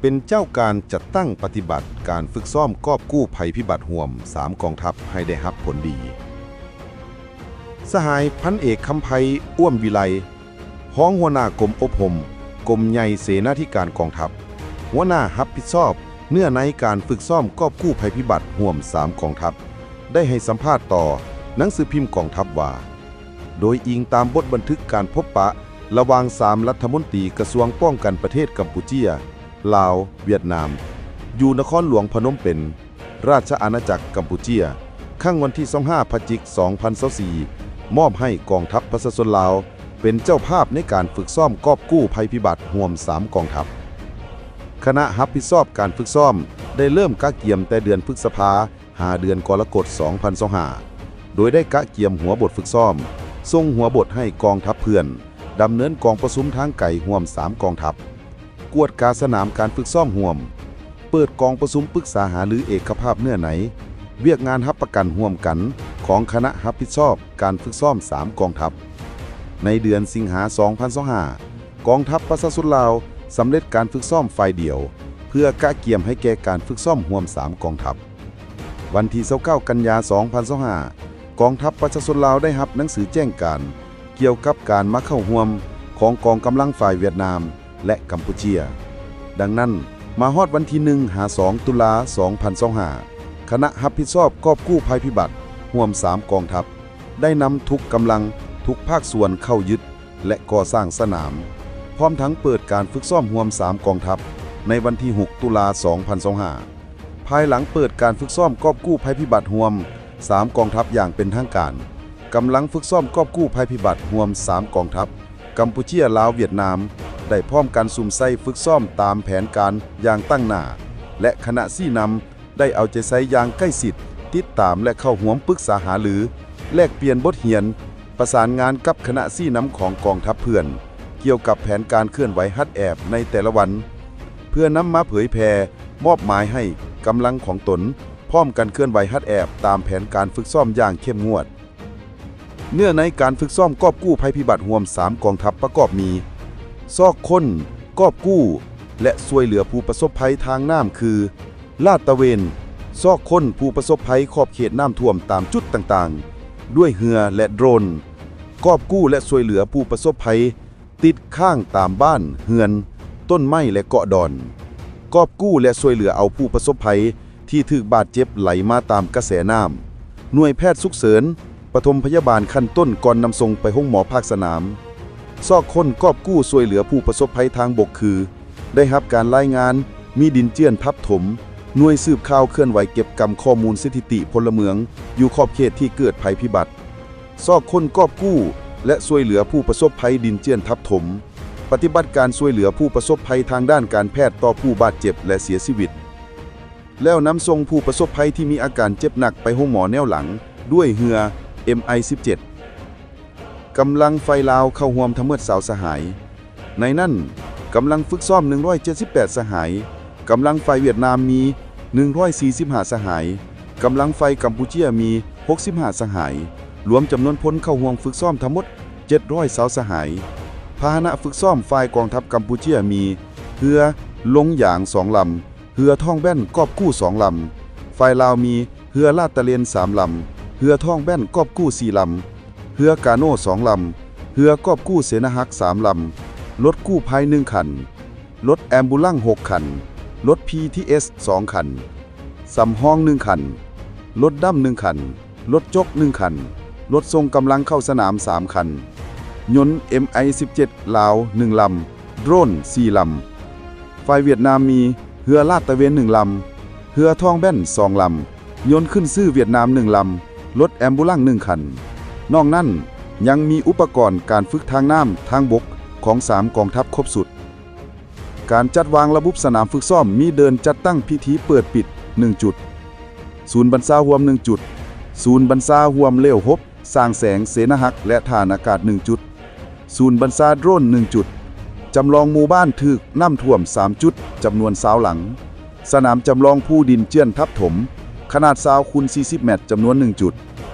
ເປັນເຈົ້າການຈັດຕັ້ງປະຕິບັດການຝຶກຊ້ອມກອບກູ້ໄພພິບັດຮ່ວມສາມກອງທັບໃຫ້ໄດ້ຮັບຜົນດີ. ສະຫາຍພັນເອກ ຄຳໄພ ອ້ວມວິໄລ ຮອງຫົວໜ້າກົມອົບຮົມ ກົມໃຫຍ່ເສນາທິການກອງທັບ, ຫົວໜ້າຮັບຜິດຊອບເນື້ອໃນການຝຶກຊ້ອມກອບກູ້ໄພພິບັດຮ່ວມສາມກອງທັບ ໄດ້ໃຫ້ສຳພາດຕໍ່ໜັງສືພິມກອງທັບວ່າ, ໂດຍອີງຕາມບົດບັນທຶກການພົບປະລະຫວ່າງສາມລັດຖະມົນຕີກະຊວງປ້ອງກັນປະເທດກຳປູເຈຍ, ລາວ, ຫວຽດນາມ, ຢູ່ນະຄອນຫຼວງພະນົມເປັນ, ລາຊະອານາຈັກກຳປູເຈຍ, ຄັ້ງວັນທີຊາວຫ້າ ພະຈິກ ສອງພັນຊາວສີ່ ມອບໃຫ້ກອງທັບປະຊາຊົນລາວເປັນເຈົ້າພາບໃນການຝຶກຊ້ອມກອບກູ້ໄພພິບັດຮ່ວມສາມກອງທັບ. ຄະນະຮັບຜິດຊອບການຝຶກຊ້ອມໄດ້ເລີ່ມກະກຽມແຕ່ເດືອນພຶດສະພາ ຫາເດືອນກໍລະກົດ ສອງພັນຊາວຫ້າ ໂດຍໄດ້ກະກຽມຫົວບົດຝຶກຊ້ອມ, ສົ່ງຫົວບົດໃຫ້ກອງທັບເພື່ອນ, ດຳເນີນກອງປະຊຸມທາງໄກຮ່ວມສາມກອງທັບ, ກວດກາສະໜາມການຝຶກຊ້ອມຮ່ວມ, ເປີດກອງປະຊຸມປຶກສາຫາລືເອກະພາບເນື້ອໃນວຽກງານຮັບປະກັນຮ່ວມກັນຂອງຄະນະຮັບຜິດຊອບການຝຶກຊ້ອມສາມກອງທັບ. ໃນເດືອນສິງຫາ ສອງພັນຊາວຫ້າ ກອງທັບປະຊາຊົນລາວສຳເລັດການຝຶກຊ້ອມຝ່າຍດຽວ ເພື່ອກະກຽມໃຫ້ແກ່ການຝຶກຊ້ອມຮ່ວມສາມກອງທັບ. ວັນທີຊາວເກົ້າ ກັນຍາ ສອງພັນຊາວຫ້າ ກອງທັບປະຊາຊົນລາວໄດ້ຮັບໜັງສືແຈ້ງການກ່ຽວກັບການມາເຂົ້າຮ່ວມຂອງກອງກຳລັງຝ່າຍຫວຽດນາມ ແລະ ກຳປູເຈຍ. ດັ່ງນັ້ນ, ມາຮອດວັນທີໜຶ່ງ ຫາ ສອງ ຕຸລາ ສອງພັນຊາວຫ້າ ຄະນະຮັບຜິດຊອບກອບກູ້ໄພພິບັດຮ່ວມສາມກອງທັບ ໄດ້ນຳທຸກກຳລັງ, ທຸກພາກສ່ວນເຂົ້າຍຶດ ແລະ ກໍ່ສ້າງສະໜາມ, ພ້ອມທັງເປີດການຝຶກຊ້ອມຮ່ວມສາມກອງທັບໃນວັນທີຫົກ ຕຸລາ ສອງພັນຊາວຫ້າ. ພາຍຫຼັງເປີດການຝຶກຊ້ອມກອບກູ້ໄພພິບັດຮ່ວມສາມກອງທັບຢ່າງເປັນທາງການ, ກຳລັງຝຶກຊ້ອມກອບກູ້ໄພພິບັດຮ່ວມສາມກອງທັບ ກຳປູເຈຍ, ລາວ, ຫວຽດນາມ ໄດ້ພ້ອມກັນສຸມໃສ່ຝຶກຊ້ອມຕາມແຜນການຢ່າງຕັ້ງໜ້າ ແລະ ຄະນະຊີ້ນຳ ໄດ້ເອົາໃຈໃສ່ຢ່າງໃກ້ຊິດ, ຕິດຕາມ ແລະ ເຂົ້າຮ່ວມປຶກສາຫາລື, ແລກປ່ຽນບົດຮຽນ, ປະສານງານກັບຄະນະຊີ້ນຳຂອງກອງທັບເພື່ອນ ກ່ຽວກັບແຜນການເຄື່ອນໄຫວຮັດແອບໃນແຕ່ລະວັນ, ເພື່ອນຳມາເຜີຍແຜ່, ມອບໝາຍໃຫ້ກຳລັງຂອງຕົນ ພ້ອມກັນເຄື່ອນໄຫວຮັດແອບຕາມແຜນການຝຶກຊ້ອມຢ່າງເຂັ້ມງວດ. ເນື້ອໃນການຝຶກຊ້ອມກອບກູ້ໄພພິບັດຮ່ວມສາມກອງທັບປະກອບມີ, ຊອກຄົ້ນ, ກອບກູ້ ແລະ ຊ່ວຍເຫຼືອຜູ້ປະສົບໄພທາງນ້ຳຄື, ລາດຕະເວນ, ຊອກຄົ້ນຜູ້ປະສົບໄພຂອບເຂດນ້ຳຖ້ວມຕາມຈຸດຕ່າງໆ ດ້ວຍເຮືອ ແລະ ໂດຣນ, ກອບກູ້ ແລະ ຊ່ວຍເຫຼືອຜູ້ປະສົບໄພ ຕິດຄ້າງຕາມບ້ານ, ເຮືອນ, ຕົ້ນໄມ້ ແລະ ເກາະດອນ, ກອບກູ້ ແລະ ຊ່ວຍເຫຼືອເອົາຜູ້ປະສົບໄພທີ່ຖືກບາດເຈັບໄຫຼມາຕາມກະແສນ້ຳ, ໜ່ວຍແພດສຸກເສີນ ປະຖົມພະຍາບານຂັ້ນຕົ້ນກ່ອນນຳສົ່ງໄປໂຮງໝໍພາກສະໜາມ, ຊອກຄົ້ນ, ກອບກູ້, ຊ່ວຍເຫຼືອຜູ້ປະສົບໄພທາງບົກຄື ໄດ້ຮັບການລາຍງານ, ມີດິນເຈື່ອນທັບຖົມ, ໜ່ວຍສືບຂ່າວເຄື່ອນໄຫວເກັບກຳຂໍ້ມູນສະຖິຕິພົນລະເມືອງຢູ່ຂອບເຂດທີ່ເກີດໄພພິບັດ, ຊອກຄົ້ນກອບກູ້ ແລະ ຊ່ວຍເຫຼືອຜູ້ປະສົບໄພດິນເຈື່ອນທັບຖົມ, ປະຕິບັດການຊ່ວຍເຫຼືອຜູ້ປະສົບໄພທາງດ້ານການແພດຕໍ່ຜູ້ບາດເຈັບ ແລະ ເສຍຊີວິດ, ແລ້ວນຳສົ່ງຜູ້ປະສົບໄພທີ່ມີອາການເຈັບໜັກໄປໂຮງໝໍແນວຫຼັງດ້ວຍເຮືອ ເອັມໄອສິບເຈັດ. ກຳລັງຝ່າຍລາວເຂົ້າຮ່ວມທັງໝົດຊາວສະຫາຍ. ໃນນັ້ນ, ກຳລັງຝຶກຊ້ອມໜຶ່ງຮ້ອຍເຈັດສິບແປດສະຫາຍ, ກຳລັງຝ່າຍຫວຽດນາມມີໜຶ່ງຮ້ອຍສີ່ສິບຫ້າສະຫາຍ, ກຳລັງຝ່າຍກຳປູເຈຍມີຫົກສິບຫ້າສະຫາຍ, ລວມຈຳນວນພົນເຂົ້າຮ່ວມຝຶກຊ້ອມທັງໝົດເຈັດຮ້ອຍຊາວສະຫາຍ. ພາຫະນະຝຶກຊ້ອມຝ່າຍກອງທັບກຳປູເຈຍມີເຮືອລົງຢາງສອງລຳ, ເຮືອທ້ອງແບນກອບກູ້ສອງລຳ, ຝ່າຍລາວມີເຮືອລາດຕະເລນສາມລຳ, ເຮືອທ້ອງແບນກອບກູ້ສີ່ລຳ, ເຮືອກາໂນສອງລຳ, ເຮືອກອບກູ້ເສນາຮັກສາມລຳ, ລົດກູ້ໄພໜຶ່ງຄັນ, ລົດແອມບູລັງຫົກຄັນ, ລົດພີທີເອສສອງຄັນ, ສຳຮອງໜຶ່ງຄັນ, ລົດດຳໜຶ່ງຄັນ, ລົດຈົກໜຶ່ງຄັນ, ລົດສົ່ງກຳລັງເຂົ້າສະໜາມສາມຄັນ, ຍົນເອັມໄອສິບເຈັດລາວໜຶ່ງລຳ, ໂດຣນສີ່ລຳ. ຝ່າຍຫວຽດນາມມີເຮືອລາດຕະເວນໜຶ່ງລຳ, ເຮືອທ້ອງແບນສອງລຳ, ຍົນຂຶ້ນຊື່ຫວຽດນາມໜຶ່ງລຳ, ລົດແອມບູລັງໜຶ່ງຄັນ. ນອກນັ້ນຍັງມີອຸປະກອນການຝຶກທາງນ້ຳ, ທາງບົກຂອງສາມກອງທັບຄົບຊຸດ. ການຈັດວາງລະບົບສະໜາມຝຶກຊ້ອມມີເດີ່ນຈັດຕັ້ງພິທີເປີດປິດໜຶ່ງຈຸດ, ສູນບັນຊາຮ່ວມໜຶ່ງຈຸດ, ສູນບັນຊາຮ່ວມເລວຮົບ ສ້າງແສງເສນາຮັກ ແລະ ທ່າອາກາດໜຶ່ງຈຸດ, ສູນບັນຊາໂດຣນໜຶ່ງຈຸດ, ຈຳລອງໝູ່ບ້ານຖືກນ້ຳຖ້ວມສາມຈຸດ ຈຳນວນຊາວຫຼັງ, ສະໜາມຈຳລອງພູດິນເຈື່ອນທັບຖົມ ຂະໜາດຊາວຄູນສີ່ສິບແມັດ ຈຳນວນໜຶ່ງຈຸດ,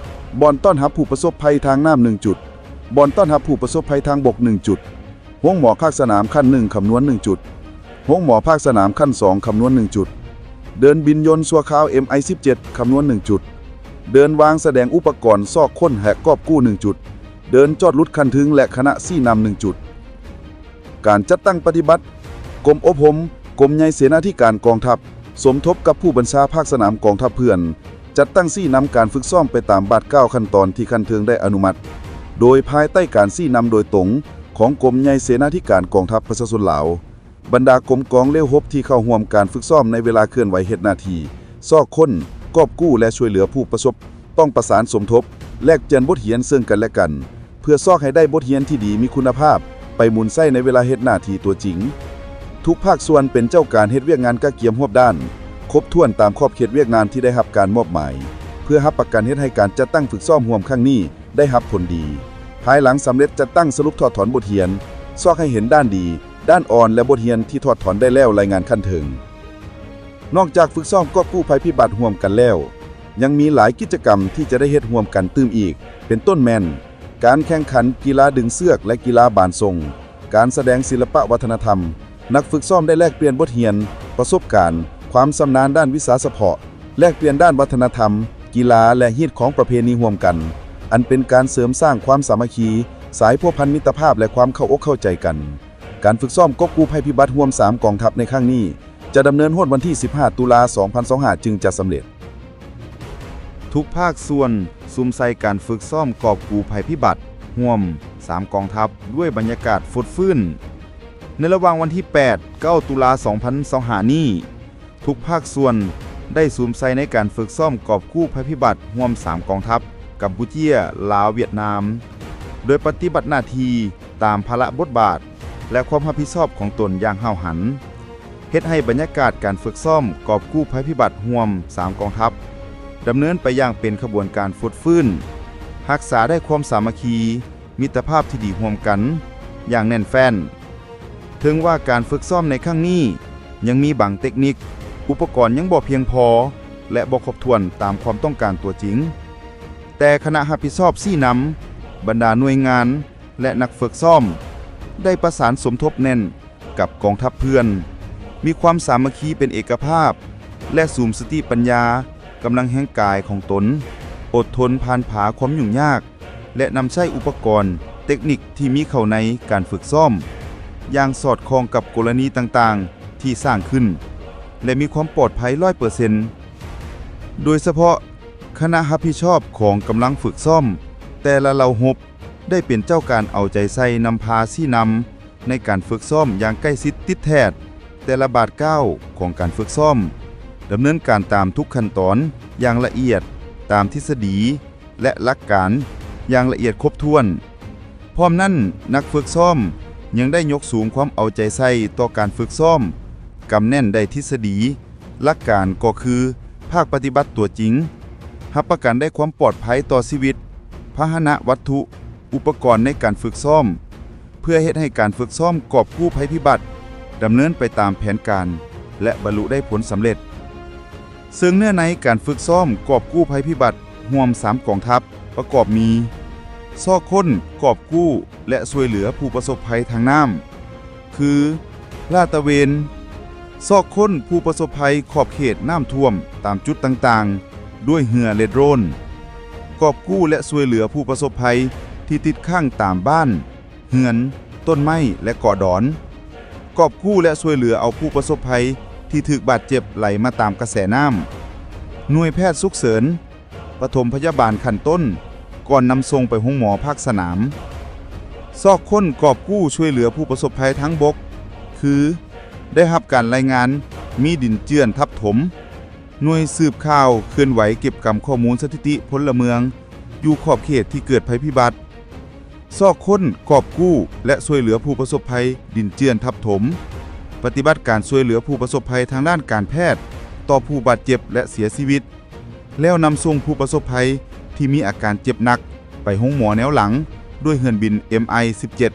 ບ່ອນຕ້ອນຮັບຜູ້ປະສົບໄພທາງນ້ຳໜຶ່ງຈຸດ, ບ່ອນຕ້ອນຮັບຜູ້ປະສົບໄພທາງບົກໜຶ່ງຈຸດ, ໂຮງໝໍພາກສະໜາມຂັ້ນໜຶ່ງ ຈຳນວນໜຶ່ງຈຸດ, ໂຮງໝໍພາກສະໜາມຂັ້ນສອງ ຄຳນວນໜຶ່ງຈຸດ, ເດີ່ນບິນຍົນຊົ່ວຄາວ ເອັມໄອສິບເຈັດ ຄຳນວນໜຶ່ງຈຸດ, ເດີ່ນວາງສະແດງອຸປະກອນຊອກຄົ້ນ ແລະ ກອບກູ້ໜຶ່ງຈຸດ, ເດີ່ນຈອດຫຼຸດຂັ້ນເທິງ ແລະ ຄະນະຊີ້ນຳໜຶ່ງຈຸດ. ການຈັດຕັ້ງປະຕິບັດ. ກົມອົບຮົມ, ກົມໃຫຍ່ເສນາທິການກອງທັບ ສົມທົບກັບຜູ້ບັນຊາພາກສະໜາມກອງທັບເພື່ອນ ຈັດຕັ້ງຊີ້ນຳການຝຶກຊ້ອມໄປຕາມບາດກ້າວຂັ້ນຕອນທີ່ຂັ້ນເທິງໄດ້ອະນຸມັດ, ໂດຍພາຍໃຕ້ການຊີ້ນຳໂດຍຕົງຂອງກົມໃຫຍ່ເສນາທິການກອງທັບປະຊາຊົນລາວ. ບັນດາກົມກອງເລວຮົບທີ່ເຂົ້າຮ່ວມການຝຶກຊ້ອມໃນເວລາເຄື່ອນໄຫວເຮັດໜ້າທີ່ ຊອກຄົ້ນ, ກອບກູ້ ແລະ ຊ່ວຍເຫຼືອຜູ້ປະສົບ ຕ້ອງປະສານສົມທົບ, ແລກປ່ຽນບົດຮຽນເຊິ່ງກັນແລະກັນ ເພື່ອຊອກໃຫ້ໄດ້ບົດຮຽນທີ່ດີມີຄຸນນະພາບ ໄປໝູນໃຊ້ໃນເວລາເຮັດໜ້າທີ່ຕົວຈິງ. ທຸກພາກສ່ວນເປັນເຈົ້າການເຮັດວຽກງານກະກຽມຮອບດ້ານ, ຄົບຖ້ວນຕາມຂອບເຂດວຽກງານທີ່ໄດ້ຮັບການມອບໝາຍ, ເພື່ອຮັບປະກັນເຮັດໃຫ້ການຈັດຕັ້ງຝຶກຊ້ອມຮ່ວມຄັ້ງນີ້ໄດ້ຮັບຜົນດີ. ພາຍຫຼັງສຳເລັດຈັດຕັ້ງສະຫຼຸບຖອດຖອນບົດຮຽນ, ຊອກໃຫ້ເຫັນດ້ານດີ, ດ້ານອ່ອນ ແລະ ບົດຮຽນທີ່ຖອດຖອນໄດ້ແລ້ວລາຍງານຂັ້ນເທິງ. ນອກຈາກຝຶກຊ້ອມກອບກູ້ໄພພິບັດຮ່ວມກັນແລ້ວ, ຍັງມີຫຼາຍກິດຈະກຳທີ່ຈະໄດ້ເຮັດຮ່ວມກັນຕື່ມອີກ, ເປັນຕົ້ນແມ່ນ ການແຂ່ງຂັນກິລາດຶງເຊືອກ ແລະ ກິລາບານສົ່ງ, ການສະແດງສິລະປະວັດທະນະທຳ, ນັກຝຶກຊ້ອມໄດ້ແລກປ່ຽນບົດຮຽນ, ປະສົບການ, ຄວາມຊຳນານດ້ານວິຊາສະເພາະ, ແລກປ່ຽນດ້ານວັດທະນະທຳ, ກິລາ ແລະ ຮີດຄອງປະເພນີຮ່ວມກັນ, ອັນເປັນການເສີມສ້າງຄວາມສາມັກຄີ, ສາຍພົວພັນມິດຕະພາບ ແລະ ຄວາມເຂົ້າອົກເຂົ້າໃຈກັນ. ການຝຶກຊ້ອມກອບກູ້ໄພພິບັດຮ່ວມສາມກອງທັບໃນຄັ້ງນີ້ ຈະດຳເນີນຮອດວັນທີສິບຫ້າ ຕຸລາ ສອງພັນຊາວຫ້າ ຈຶ່ງຈະສຳເລັດ. ທຸກພາກສ່ວນສຸມໃສ່ການຝຶກຊ້ອມກອບກູ້ໄພພິບັດຮ່ວມສາມກອງທັບດ້ວຍບັນຍາກາດຟົດຟື້ນ. ໃນລະຫວ່າງວັນທີແປດ ເກົ້າ ຕຸລາ ສອງພັນຊາວຫ້ານີ້, ທຸກພາກສ່ວນໄດ້ສຸມໃສ່ໃນການຝຶກຊ້ອມກອບກູ້ໄພພິບັດຮ່ວມສາມກອງທັບ ກຳປູເຈຍ, ລາວ, ຫວຽດນາມ ໂດຍປະຕິບັດໜ້າທີ່ຕາມພາລະບົດບາດ ແລະ ຄວາມຮັບຜິດຊອບຂອງຕົນຢ່າງຫ້າວຫັນ, ເຮັດໃຫ້ບັນຍາກາດການຝຶກຊ້ອມກອບກູ້ໄພພິບັດຮ່ວມສາມກອງທັບ ດຳເນີນໄປຢ່າງເປັນຂະບວນການຟົດຟື້ນ, ຮັກສາໄດ້ຄວາມສາມັກຄີ, ມິດຕະພາບທີ່ດີຮ່ວມກັນຢ່າງແໜ້ນແຟ້ນ. ເຖິງວ່າການຝຶກຊ້ອມໃນຄັ້ງນີ້ຍັງມີບາງເຕັກນິກ, ອຸປະກອນຍັງບໍ່ພຽງພໍ ແລະ ບໍ່ຄົບຖ້ວນຕາມຄວາມຕ້ອງການຕົວຈິງ, ແຕ່ຄະນະຮັບຜິດຊອບຊີ້ນຳ, ບັນດາໜ່ວຍງານ ແລະ ນັກຝຶກຊ້ອມ ໄດ້ປະສານສົມທົບແໜ້ນ ກັບກອງທັບເພື່ອນ, ມີຄວາມສາມັກຄີເປັນເອກະພາບ ແລະ ສຸມສະຕິປັນຍາ, ກຳລັງແຮງກາຍຂອງຕົນ, ອົດທົນຜ່ານຜ່າຄວາມຫຍຸ້ງຍາກ ແລະ ນຳໃຊ້ອຸປະກອນເຕັກນິກທີ່ມີເຂົ້າໃນການຝຶກຊ້ອມ ຢ່າງສອດຄ່ອງກັບກໍລະນີຕ່າງໆທີ່ສ້າງຂຶ້ນ ແລະ ມີຄວາມປອດໄພຮ້ອຍເປີເຊັນ. ໂດຍສະເພາະຄະນະຮັບຜິດຊອບຂອງກຳລັງຝຶກຊ້ອມແຕ່ລະເຫຼົ່າຮົບ ໄດ້ເປັນເຈົ້າການເອົາໃຈໃສ່ນຳພາຊີ້ນຳ ໃນການຝຶກຊ້ອມຢ່າງໃກ້ຊິດຕິດແທດແຕ່ລະບາດກ້າວຂອງການຝຶກຊ້ອມ, ດຳເນີນການຕາມທຸກຂັ້ນຕອນຢ່າງລະອຽດຕາມທິດສະດີ ແລະ ຫຼັກການຢ່າງລະອຽດຄົບຖ້ວນ. ພ້ອມນັ້ນ, ນັກຝຶກຊ້ອມຍັງໄດ້ຍົກສູງຄວາມເອົາໃຈໃສ່ຕໍ່ການຝຶກຊ້ອມ, ກຳແໜ້ນໄດ້ທິດສະດີ, ຫຼັກການກໍຄືພາກປະຕິບັດຕົວຈິງ, ຮັບປະກັນໄດ້ຄວາມປອດໄພຕໍ່ຊີວິດ, ພາຫະນະວັດຖຸ, ອຸປະກອນໃນການຝຶກຊ້ອມ, ເພື່ອເຮັດໃຫ້ການຝຶກຊ້ອມກອບກູ້ໄພພິບັດ ດຳເນີນໄປຕາມແຜນການ ແລະ ບັນລຸໄດ້ຜົນສຳເລັດ. ເຊິ່ງເນື້ອໃນການຝຶກຊ້ອມກອບກູ້ໄພພິບັດຮ່ວມສາມກອງທັບ ປະກອບມີ ຊອກຄົ້ນ, ກອບກູ້ ແລະ ຊ່ວຍເຫຼືອຜູ້ປະສົບໄພທາງນ້ຳ ຄື ລາດຕະເວນ ຊອກຄົ້ນຜູ້ປະສົບໄພຂອບເຂດນ້ຳຖ້ວມຕາມຈຸດຕ່າງໆ ດ້ວຍເຮືອ ແລະ ໂດຣນ, ກອບກູ້ ແລະ ຊ່ວຍເຫຼືອຜູ້ປະສົບໄພທີ່ຕິດຄ້າງຕາມບ້ານ, ເຮືອນ, ຕົ້ນໄມ້ ແລະ ເກາະດອນ, ກອບກູ້ ແລະ ຊ່ວຍເຫຼືອເອົາຜູ້ປະສົບໄພທີ່ຖືກບາດເຈັບໄຫຼມາຕາມກະແສນ້ຳ, ໜ່ວຍແພດສຸກເສີນ ປະຖົມພະຍາບານຂັ້ນຕົ້ນ ກ່ອນນຳສົ່ງໄປໂຮງໝໍພາກສະໜາມ. ຊອກຄົ້ນກອບກູ້ຊ່ວຍເຫຼືອຜູ້ປະສົບໄພທາງບົກ ຄື ໄດ້ຮັບການລາຍງານມີດິນເຈື່ອນທັບຖົມ, ໜ່ວຍສືບຂ່າວເຄື່ອນໄຫວເກັບກຳຂໍ້ມູນສະຖິຕິພົນລະເມືອງຢູ່ຂອບເຂດທີ່ເກີດໄພພິບັດ, ຊອກຄົ້ນ, ກອບກູ້ ແລະ ຊ່ວຍເຫຼືອຜູ້ປະສົບໄພດິນເຈື່ອນທັບຖົມ, ປະຕິບັດການຊ່ວຍເຫຼືອຜູ້ປະສົບໄພທາງດ້ານການແພດຕໍ່ຜູ້ບາດເຈັບ ແລະ ເສຍຊີວິດ, ແລ້ວນຳສົ່ງຜູ້ປະສົບໄພທີ່ມີອາການເຈັບໜັກໄປໂຮງໝໍແນວຫຼັງດ້ວຍເຮືອນບິນ ເອັມໄອສິບເຈັດ.